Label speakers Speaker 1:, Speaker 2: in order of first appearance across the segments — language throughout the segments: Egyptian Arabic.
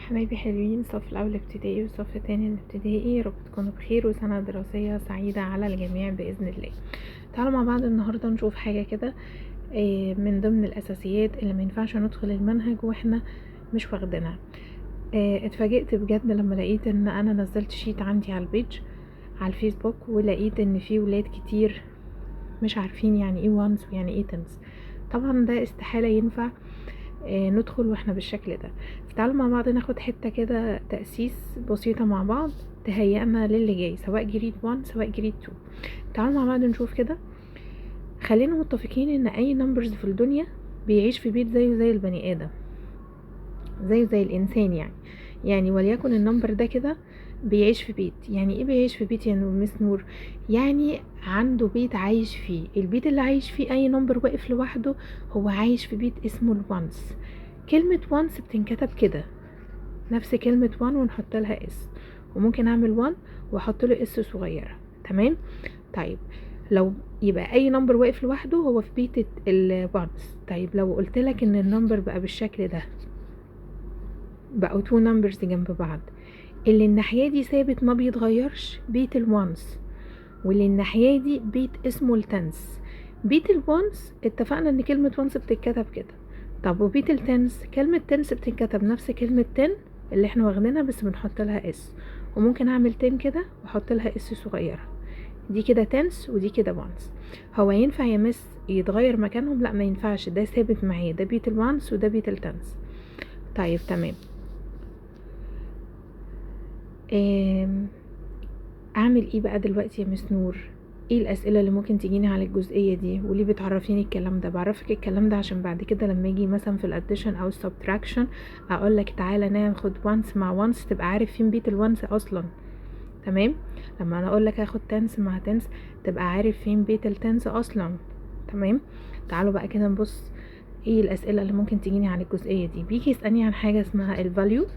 Speaker 1: حبايبي حلوين، صف الأول ابتدائي وصف تاني الابتدائي، يا رب تكونوا بخير وسنة دراسية سعيدة على الجميع بإذن الله. تعالوا مع بعض النهاردة نشوف حاجة كده من ضمن الأساسيات اللي ما ينفعش ندخل المنهج واحنا مش واخدينها. اتفاجئت بجد لما لقيت ان انا نزلت sheet عندي على ال page على الفيسبوك، ولقيت ان في ولاد كتير مش عارفين يعني ايه ones ويعني ايه tens. طبعا ده استحالة ينفع ندخل واحنا بالشكل ده. فتعالوا مع بعض ناخد حتة كده تأسيس بسيطة مع بعض تهيئنا للي جاي، سواء grade 1 سواء grade 2. تعالوا مع بعض نشوف كده. خلينا متفقين ان اي numbers في الدنيا بيعيش في بيت زيه زي البني ادم، زيه زي الانسان. يعني وليكن ال number ده كده بيعيش في بيت. يعني ايه بيعيش في بيت يا مس نور؟ يعني عنده بيت عايش فيه. البيت اللي عايش فيه اي number واقف لوحده هو عايش في بيت اسمه ال ones. كلمة ones بتنكتب كده، نفس كلمة one ونحط لها s، وممكن اعمل one واحط له s صغيرة. تمام؟ طيب لو يبقى اي number واقف لوحده هو في بيت ال ones. طيب لو قلت لك ان ال number بقى بالشكل ده، بقوا two numbers جنب بعض، اللي الناحية دي ثابت ما بيتغيرش بيت ال ones، واللي الناحية دي بيت اسمه ال tens. بيت ال ones اتفقنا ان كلمة ones بتتكتب كده. طب وبيت ال tens، كلمة tens بتتكتب نفس كلمة ten اللي احنا واخدينها، بس بنحط لها s، وممكن اعمل ten كده واحط لها s صغيرة. دي كده tens ودي كده ones. هو ينفع يا مس يتغير مكانهم؟ لا ما ينفعش، ده ثابت معايا، ده بيت ال ones وده بيت ال tens. طيب تمام. اعمل ايه بقى دلوقتي يا مس نور؟ ايه الاسئله اللي ممكن تجيني على الجزئيه دي؟ وليه بتعرفيني الكلام ده؟ بعرفك الكلام ده عشان بعد كده لما اجي مثلا في ال addition او ال subtraction اقول لك تعالى ناخد ones مع ones، تبقى عارف فين بيت ال ones اصلا. تمام؟ لما انا اقول لك اخد tens مع tens تبقى عارف فين بيت ال tens اصلا. تمام؟ تعالوا بقى كده نبص ايه الاسئله اللي ممكن تجيني على الجزئيه دي. بيجي يسالني عن حاجه اسمها ال value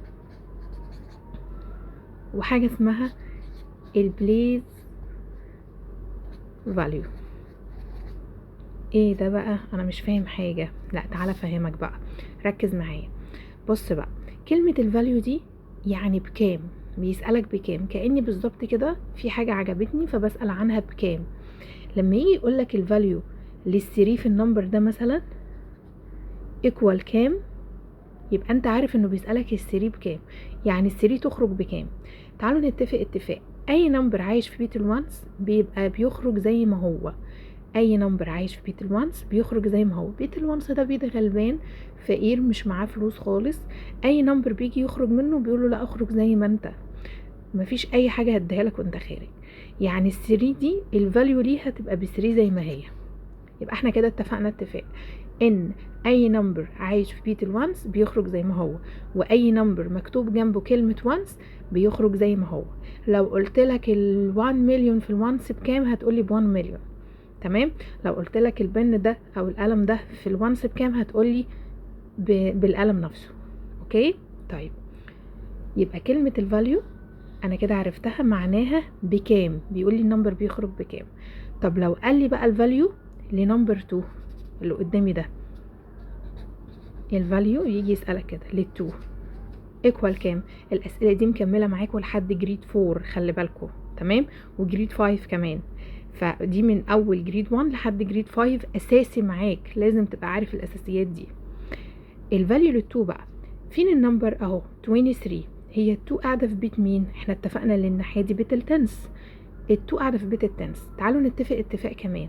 Speaker 1: وحاجه اسمها ال place value. ايه ده بقى؟ انا مش فاهم حاجه. لا تعالى افهمك بقى، ركز معايا. بص بقى، كلمه ال value دي يعني بكام، بيسالك بكام، كاني بالظبط كده في حاجه عجبتني فبسال عنها بكام. لما يجي يقولك ال value لل three في ال number ده مثلا equal كام، يبقى انت عارف انه بيسالك ال three بكام، يعني ال three تخرج بكام. تعالوا نتفق اتفاق، اي number عايش في بيت ال ones بيبقى بيخرج زي ما هو. اي number عايش في بيت ال ones بيخرج زي ما هو. بيت ال ones ده بيت غلبان فقير مش معاه فلوس خالص، اي number بيجي يخرج منه بيقوله لا اخرج زي ما انت، مفيش اي حاجه هديها لك وانت خارج. يعني ال three دي ال value ليها تبقى ب three زي ما هي. يبقى احنا كده اتفقنا اتفاق ان اي number عايش في بيت ال ones بيخرج زي ما هو، واي number مكتوب جنبه كلمة ones بيخرج زي ما هو. لو قلت لك ال 1 مليون في ال ones بكام، هتقولي ب 1 مليون. تمام؟ لو قلت لك ال pen ده او القلم ده في ال ones بكام، هتقولي بالقلم نفسه. okay؟ طيب يبقى كلمة ال value انا كده عرفتها معناها بكام، بيقولي ال number بيخرج بكام. طب لو قال لي بقى ال value ل number 2 اللي قدامي ده، ال value يجي يسألك كده لل two equal كام. الأسئلة دي مكملة معاكم لحد grade 4، خلي بالكم. تمام؟ و grade 5 كمان. فدي من أول grade 1 لحد grade 5 أساسي معاك، لازم تبقى عارف الأساسيات دي. ال value لل two بقى فين ال number؟ أهو 23. هي ال two قاعدة في بيت مين؟ احنا اتفقنا ان الناحية دي بيت ال tens، ال two قاعدة في بيت ال tens. تعالوا نتفق اتفاق كمان.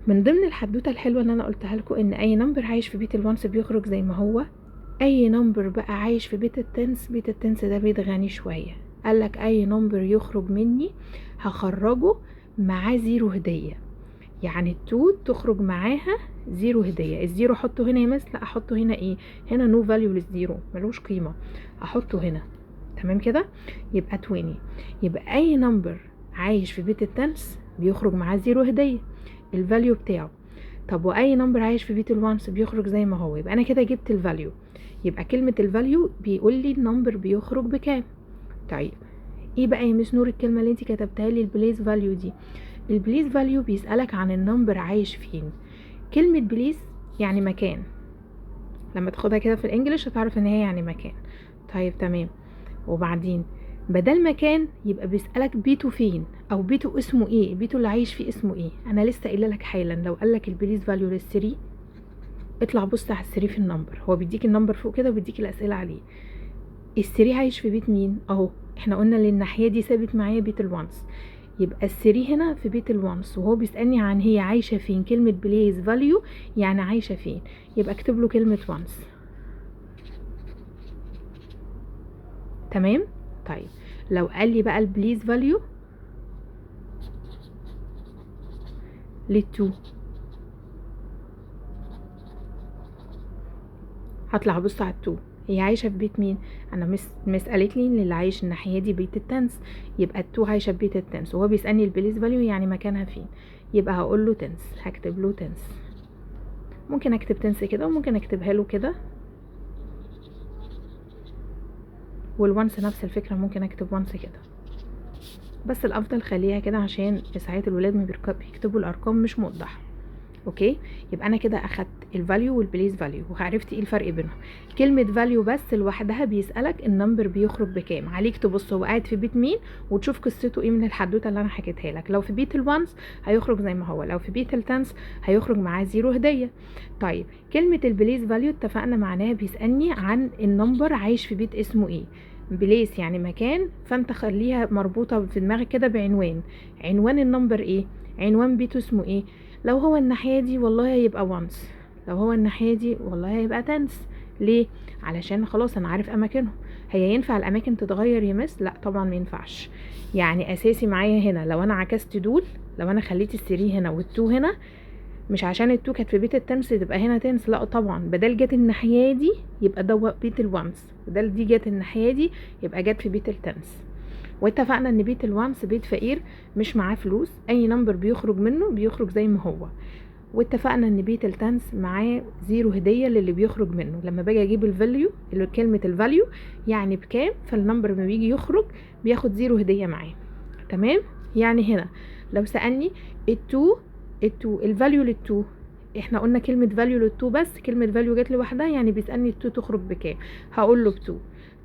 Speaker 1: من ضمن الحدوته الحلوه اللي انا قلتها لكم ان اي number عايش في بيت ال ones بيخرج زي ما هو. اي number بقى عايش في بيت ال tens، بيت ال tens ده بيت غني شويه، قالك اي number يخرج مني هخرجه معاه zero هديه. يعني ال two تخرج معاها zero هديه. ال zero احطه هنا يا مس؟ لا احطه هنا ايه؟ هنا no value لل zero، ملوش قيمه، احطه هنا. تمام كده؟ يبقى 20. يبقى اي number عايش في بيت ال tens بيخرج معاه zero هديه، ال value بتاعه. طب واي number عايش في بيت ال ones بيخرج زي ما هو. يبقى انا كده جبت ال value. يبقى كلمة ال value بيقول لي ال number بيخرج بكام. طيب ايه بقى يا مس نور الكلمة اللي انت كتبتها لي ال place value دي؟ ال place value بيسألك عن ال number عايش فين. كلمة place يعني مكان، لما تاخدها كده في ال English هتعرف ان هي يعني مكان. طيب تمام. وبعدين بدل مكان يبقى بيسألك بيته فين او بيته اسمه ايه، بيته اللي عايش فيه اسمه ايه. انا لسه قايله لك حالا لو قال لك ال place value لل three اطلع بص على ال three في ال number، هو بيديك ال number فوق كده وبيديك الاسئلة عليه. ال three عايش في بيت مين؟ اهو احنا قلنا ان الناحية دي ثابت معايا بيت ال ones، يبقى ال three هنا في بيت ال ones، وهو بيسالني عن هي عايشه فين. كلمة place value يعني عايشه فين، يبقى اكتب له كلمة ones. تمام. طيب لو قال لي بقى ال place value لل two، هطلع ابص على ال two هي عايشه في بيت مين؟ انا miss قالت لي ان اللي عايش الناحية دي بيت ال tens، يبقى ال two عايشه في بيت ال tens، وهو بيسالني ال place value يعني مكانها فين، يبقى هقول له tens، هكتب له tens. ممكن اكتب tens كده وممكن اكتبها له كده، وال ones نفس الفكرة ممكن اكتب ones كده، بس الافضل خليها كده عشان ساعات الولاد ما بيكتبوا الارقام مش موضحة. okay، يبقى انا كده اخدت ال value وال place value وعرفت ايه الفرق بينهم. كلمة value بس لوحدها بيسالك ال number بيخرج بكام، عليك تبص هو قاعد في بيت مين وتشوف قصته ايه من الحدوتة اللي انا حكيتها لك. لو في بيت ال ones هيخرج زي ما هو، لو في بيت ال tens هيخرج معاه zero هديه. طيب كلمة ال place value اتفقنا معناها بيسالني عن ال number عايش في بيت اسمه ايه. place يعني مكان، فانت خليها مربوطة في دماغك كده بعنوان، عنوان ال number ايه، عنوان بيته اسمه ايه. لو هو الناحية دي والله هيبقى ones، لو هو الناحية دي والله هيبقى tens. ليه؟ علشان خلاص انا عارف اماكنهم. هي ينفع الاماكن تتغير يا miss؟ لا طبعا ما ينفعش. يعني اساسي معايا هنا لو انا عكست دول، لو انا خليت ال three هنا وال two هنا، مش عشان ال two كانت في بيت ال tens تبقى هنا tens، لا طبعا، بدل جت الناحية دي يبقى ده بيت ال ones، بدل دي جت الناحية دي يبقى جت في بيت ال tens. واتفقنا ان بيت ال ones بيت فقير مش معاه فلوس، اي number بيخرج منه بيخرج زي ما هو. واتفقنا ان بيت ال tens معاه zero هديه للي بيخرج منه. لما باجي اجيب ال value اللي كلمة ال value يعني بكام، فال number لما بيجي يخرج بياخد zero هديه معاه. تمام. يعني هنا لو سالني ال two، ال two ال value لل two، احنا قلنا كلمة value لل two بس، كلمة value جت لوحدها يعني بيسالني ال two تخرج بكام، هقول له ب two.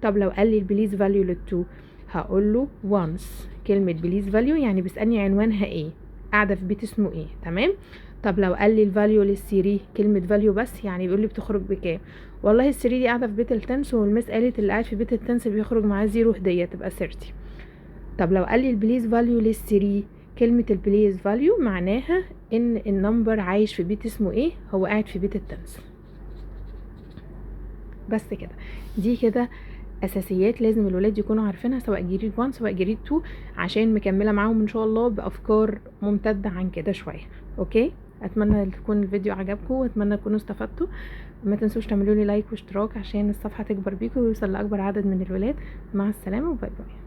Speaker 1: طب لو قال لي ال place value لل two هقول له ones. كلمة place value يعني بيسألني عنوانها ايه، قاعدة في بيت اسمه ايه. تمام. طب لو قال لي ال value لل three، كلمة value بس يعني بيقول لي بتخرج بكام، والله ال three دي قاعدة في بيت ال tens وال miss قالت اللي قاعد في بيت ال tens بيخرج معاه zero هدية، تبقى 30. طب لو قال لي ال place value لل three، كلمة ال place value معناها ان ال number عايش في بيت اسمه ايه، هو قاعد في بيت ال tens. بس كده، دي كده اساسيات لازم الولاد يكونوا عارفينها، سواء grade 1 سواء grade 2، عشان مكملة معاهم ان شاء الله بافكار ممتدة عن كده شوية. okay، اتمنى يكون الفيديو عجبكم واتمنى تكونوا استفدتوا. ما تنسوش تعملوا لي like واشتراك عشان الصفحة تكبر بيكم ويوصل لاكبر عدد من الولاد. مع السلامة و bye bye.